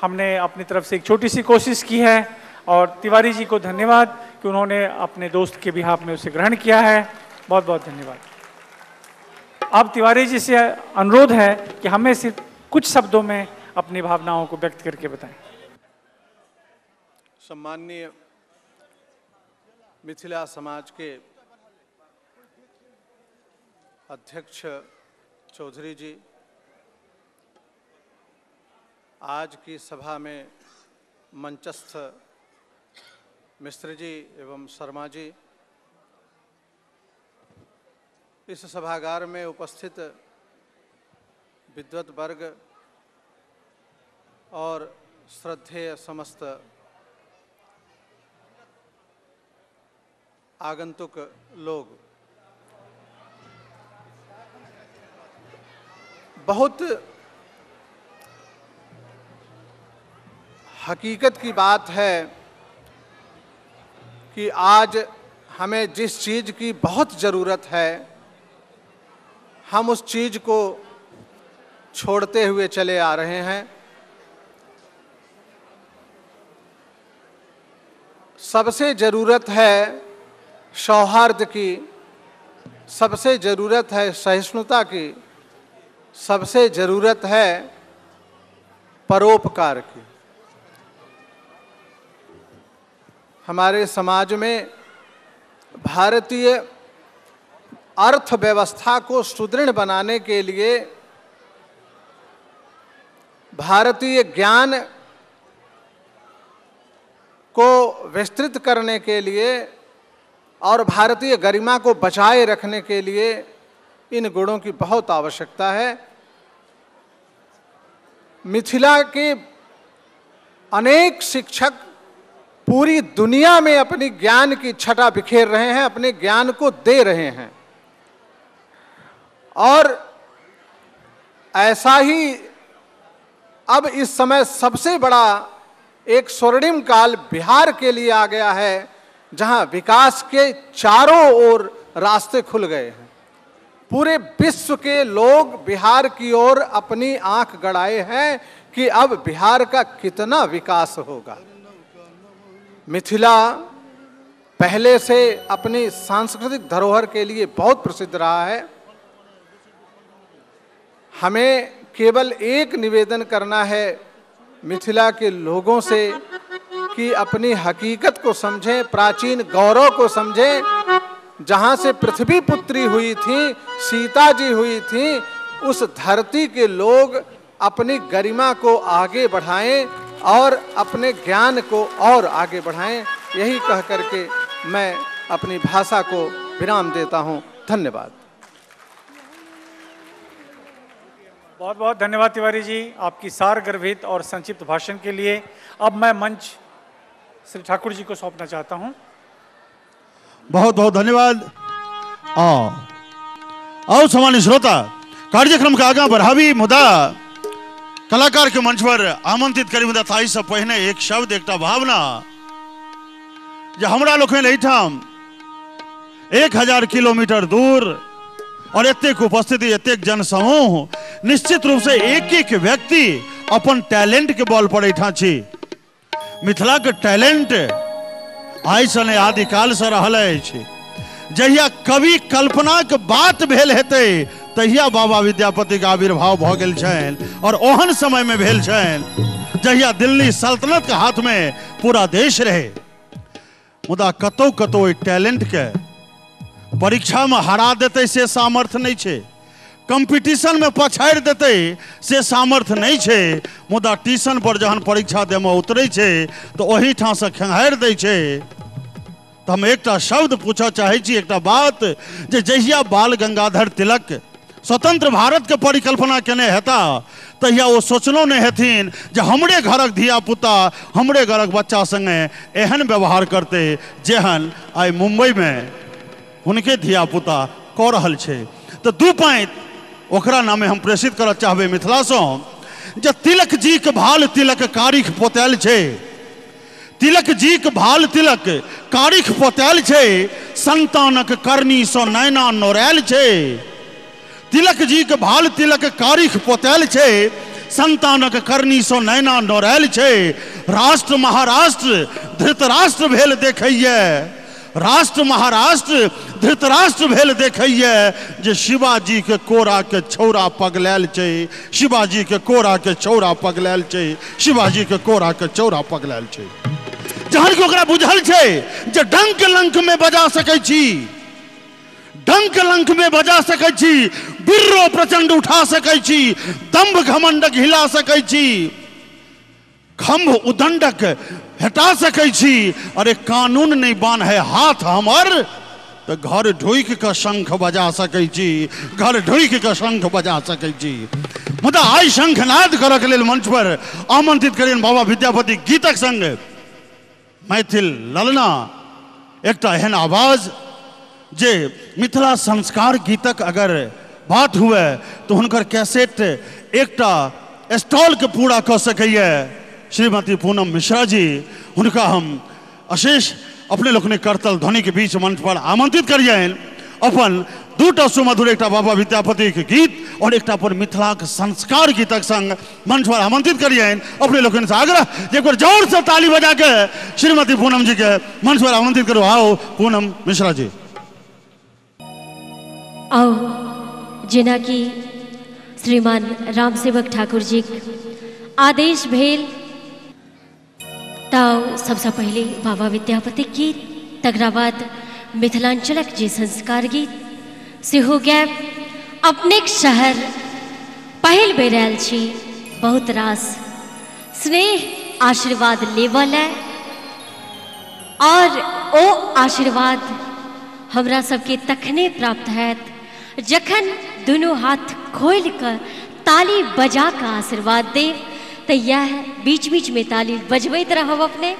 हमने अपनी तरफ से एक छोटी सी कोशिश की है और तिवारी जी को धन्यवाद कि उन्होंने अपने दोस्त के बिहाफ में उसे ग्रहण किया है। बहुत बहुत धन्यवाद। अब तिवारी जी से अनुरोध है कि हमें सिर्फ कुछ शब्दों में अपनी भावनाओं को व्यक्त करके बताएं। सम्माननीय मिथिला समाज के अध्यक्ष चौधरी जी, आज की सभा में मंचस्थ मिश्र जी एवं शर्मा जी, इस सभागार में उपस्थित विद्वत वर्ग और श्रद्धेय समस्त आगंतुक लोग, बहुत हकीकत की बात है कि आज हमें जिस चीज़ की बहुत ज़रूरत है हम उस चीज़ को छोड़ते हुए चले आ रहे हैं। सबसे ज़रूरत है सौहार्द की, सबसे ज़रूरत है सहिष्णुता की, सबसे ज़रूरत है परोपकार की। हमारे समाज में भारतीय अर्थव्यवस्था को सुदृढ़ बनाने के लिए भारतीय ज्ञान को विस्तृत करने के लिए और भारतीय गरिमा को बचाए रखने के लिए इन गुणों की बहुत आवश्यकता है। मिथिला के अनेक शिक्षक पूरी दुनिया में अपनी ज्ञान की छटा बिखेर रहे हैं, अपने ज्ञान को दे रहे हैं और ऐसा ही अब इस समय सबसे बड़ा एक स्वर्णिम काल बिहार के लिए आ गया है, जहां विकास के चारों ओर रास्ते खुल गए हैं। पूरे विश्व के लोग बिहार की ओर अपनी आंख गड़ाए हैं कि अब बिहार का कितना विकास होगा। मिथिला पहले से अपनी सांस्कृतिक धरोहर के लिए बहुत प्रसिद्ध रहा है। हमें केवल एक निवेदन करना है मिथिला के लोगों से कि अपनी हकीकत को समझें, प्राचीन गौरव को समझें। जहाँ से पृथ्वी पुत्री हुई थी, सीता जी हुई थी, उस धरती के लोग अपनी गरिमा को आगे बढ़ाएं और अपने ज्ञान को और आगे बढ़ाएं। यही कह करके मैं अपनी भाषा को विराम देता हूं। धन्यवाद। बहुत बहुत धन्यवाद तिवारी जी, आपकी सार गर्भित और संक्षिप्त भाषण के लिए। अब मैं मंच श्री ठाकुर जी को सौंपना चाहता हूं। बहुत बहुत धन्यवाद। आओ सामान्य श्रोता, कार्यक्रम के आगा बढ़ाबी मुदा कलाकार के मंच पर आमंत्रित करी, मुदा ताहि से पहिने एक शब्द, एकटा भावना जे हमरा लोकनि एहिठाम 1000 किलोमीटर दूर और एतेक उपस्थिति, एतेक जनसमूह, निश्चित रूप से एक एक व्यक्ति अपन टैलेंट के बल पर एहिठाम छी। मिथिला के टैलेंट आइ से नहि आदिकाल से रहल अछि। जहिया कवि कल्पना के बात भेल हेतै तहिया बाबा विद्यापति के आविर्भाव भऽ गेल छनि और ओहन समय में भेल छनि जहिया दिल्ली सल्तनत के हाथ में पूरा देश रहे। मुदा कतौ कतौ ओहि टैलेंट के परीक्षा में हरा देतै से सामर्थ्य नहीं छै, कंपटीशन में पछाड़ि देतै से सामर्थ्य नहीं छै, मुदा ट्यूशन पर जहन परीक्षा देमे उतरै छै तऽ ओहिठाम से खेंघारि दै छै। तऽ हम एकटा शब्द पूछऽ चाहै छी, एकटा बात, जे जहिया बाल गंगाधर तिलक स्वतंत्र भारत के परिकल्पना केने हेता तहिया ओ सोचलो नहीं हेथिन जे हमरे घरक धिया पुता, हमरे घरक बच्चा संगे एहन व्यवहार करते जेहन आइ मुंबई में हुनके धिया पुता कऽ रहल छै। तऽ दू पाँति ओकरा नामे हम प्रेषित करऽ चाहबै मिथिलासँ, जे तिलक जी के भाल तिलक कारिख पोतायल छै, तिलक जी के भाल तिलक कारिख पोतायल छै, संतानक करनीसँ नैना नोरायल छै। तिलक जी के भाल तिलक कारिख पोतायल छै, संतानक करनी सो नैना नोरायल छै। राष्ट्र महाराष्ट्र धृतराष्ट्र भेल देखैये, राष्ट्र महाराष्ट्र धृतराष्ट्र भेल देखैये, जे शिवाजी के कोरा के छौरा पगलायल छै, शिवाजी के कोरा के छौरा पगलायल छै, शिवाजी के कोरा के छौरा पगलायल छै। जहन कि ओकरा बुझल छै जे डंक लंक में बजा सकै छी, डंक लंक में बजा सकै छी, बिर्रो प्रचंड उठा सकै छी, दंभ घमंडक हिला सकै छी, खम्भ उदंडक हटा सकै छी। अरे कानून नहीं बान है हाथ हमर, तो घर ढोकि के शंख बजा सकै छी, घर ढोकि के शंख बजा सकै छी। मुदा आइ शंखनाद करक लेल मंच पर आमंत्रित करियन बाबा विद्यापति गीतक संग मैथिल ललना, एकटा एहन आवाज जे मिथिला संस्कार गीतक अगर बात हुए तो हुनकर कैसेट एकटा स्टॉल के पूरा कऽ सकैए। श्रीमती पूनम मिश्रा जी, हुनका हम अशेष अपने लोकनि करतल ध्वनि के बीच मंच पर आमंत्रित करियनि अपन दूटा सुमधुर, एकटा बाबा विद्यापति के गीत और एकटा अपन मिथिलाक संस्कार गीतक संग मंच पर आमंत्रित करियनि। अपने लोकनि से आग्रह जे एक बार जोर से ताली बजा के श्रीमती पूनम जी के मंच पर आमंत्रित करू। आओ पूनम मिश्रा जी। आओ, जेना कि श्रीमान रामसेवक ठाकुर जी आदेश भेल तऽ सबसँ पहिले बाबा विद्यापति गीत, तकरा बाद मिथिलांचलक जे संस्कार गीत सेहो गायब। अपनेक शहर पहिल बेर आयल छी, बहुत रास स्नेह आशीर्वाद लेबऽ लए, और ओ आशीर्वाद हमरा सबके तखने प्राप्त हैत जखन दुनू हाथ खोलि कऽ ताली बजा कऽ आशीर्वाद देब। तऽ यह बीच बीच में ताली बजबैत रहब अपने।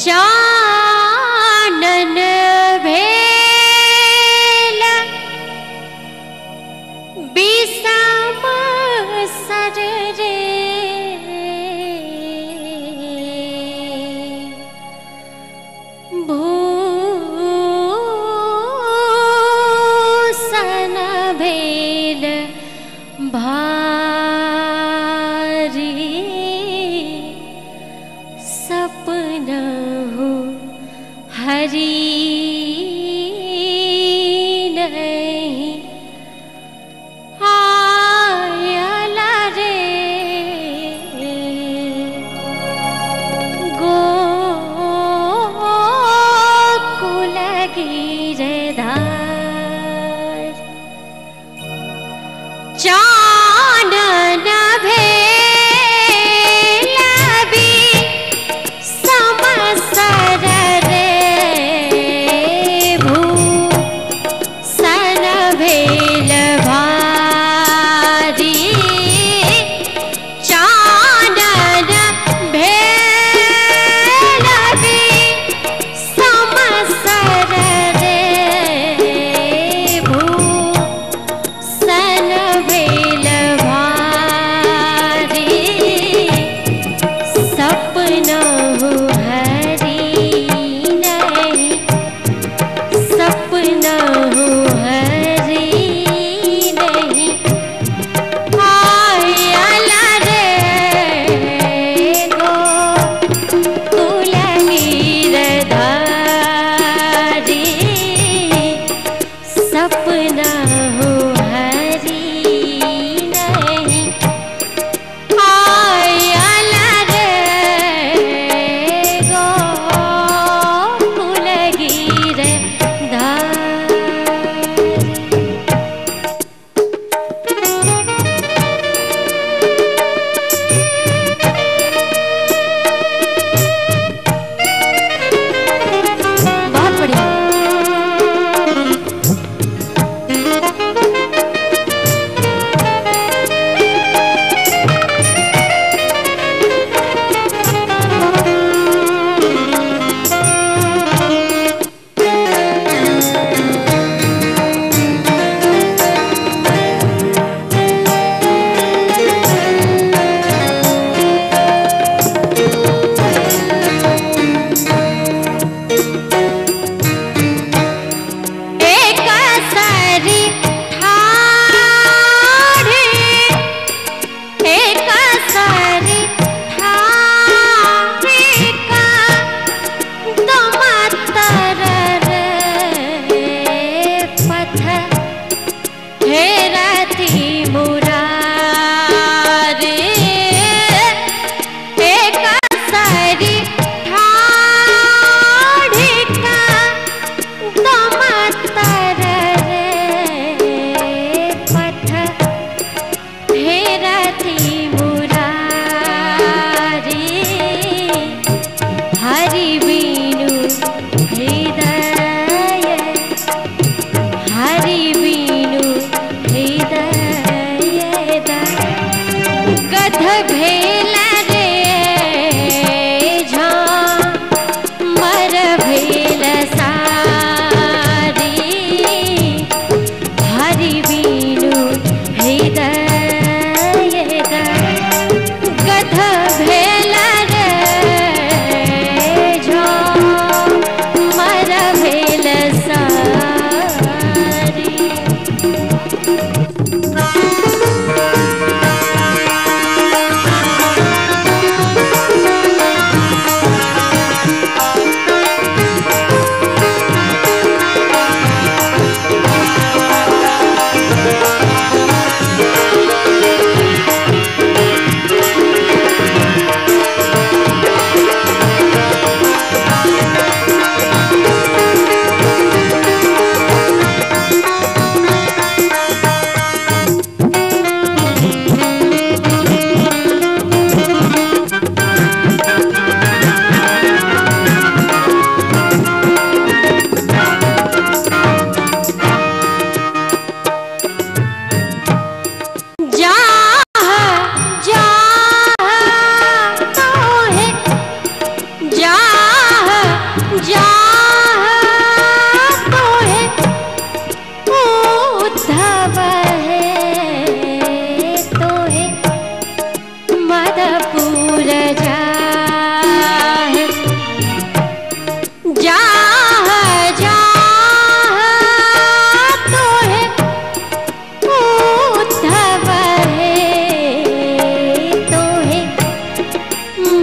चानन भेल बिसम सर रे,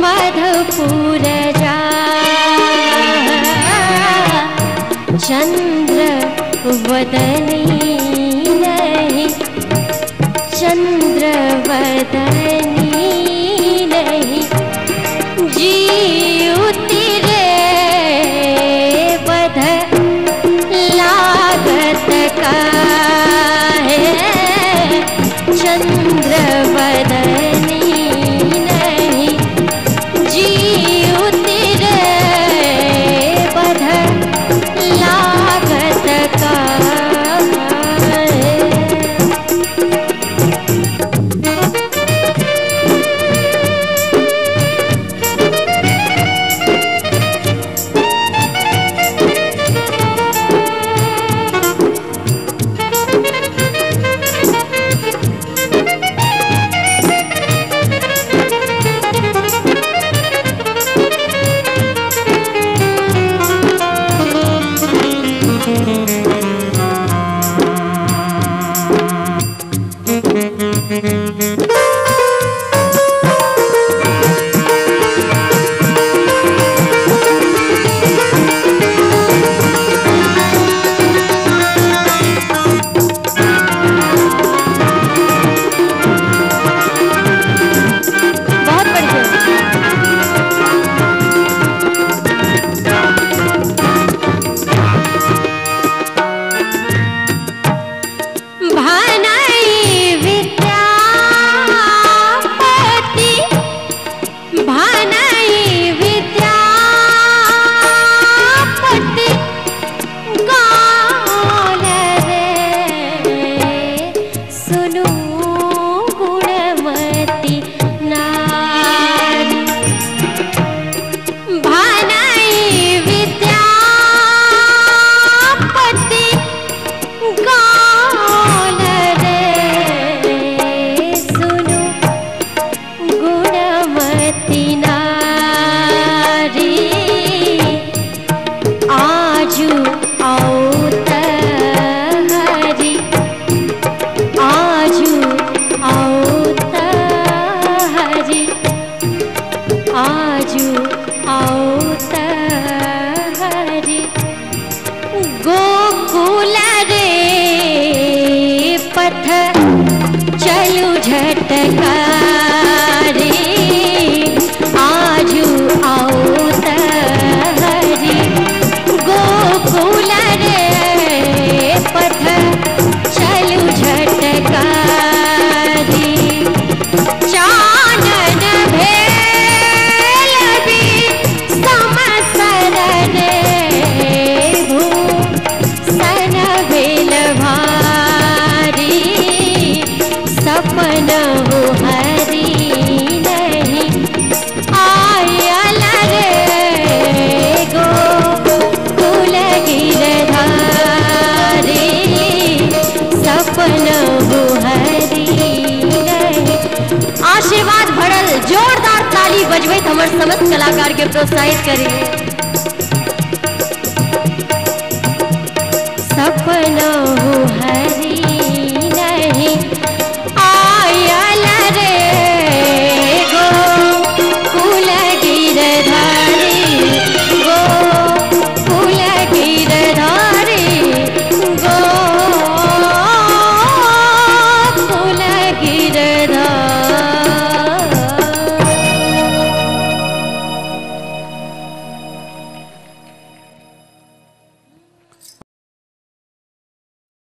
मधुपुर जा चंद्र वदनी नहीं चंद्र वदनी नहीं जीव तेरे बध लागत का है चंद्र वदनी नहीं जीव तेरे बध लागत का है। बहुत बढ़िया। भानाई विद्यापति भानाई विद्यापति गाल रे सुनु गुणमती नारी भानाई विद्यापति गाल रे सुनु गुणमती नारी आजू आओत हरि आजू आओत हरि आजू आओत हरि गोकुल रे पथ चलू झटकारे आजू आओत हरि गोकुल रे पथ चलू झटकारी चानन भेल बी समसरन भूषण भेल भारी सपन हो हरि नहीं आयल रे गोकुल गिरधारी सपन हो हरि नहीं। आशीर्वाद भरल जोरदार ताली बजबैत हमर समस्त कलाकार के प्रोत्साहित करी। सपना हो हरि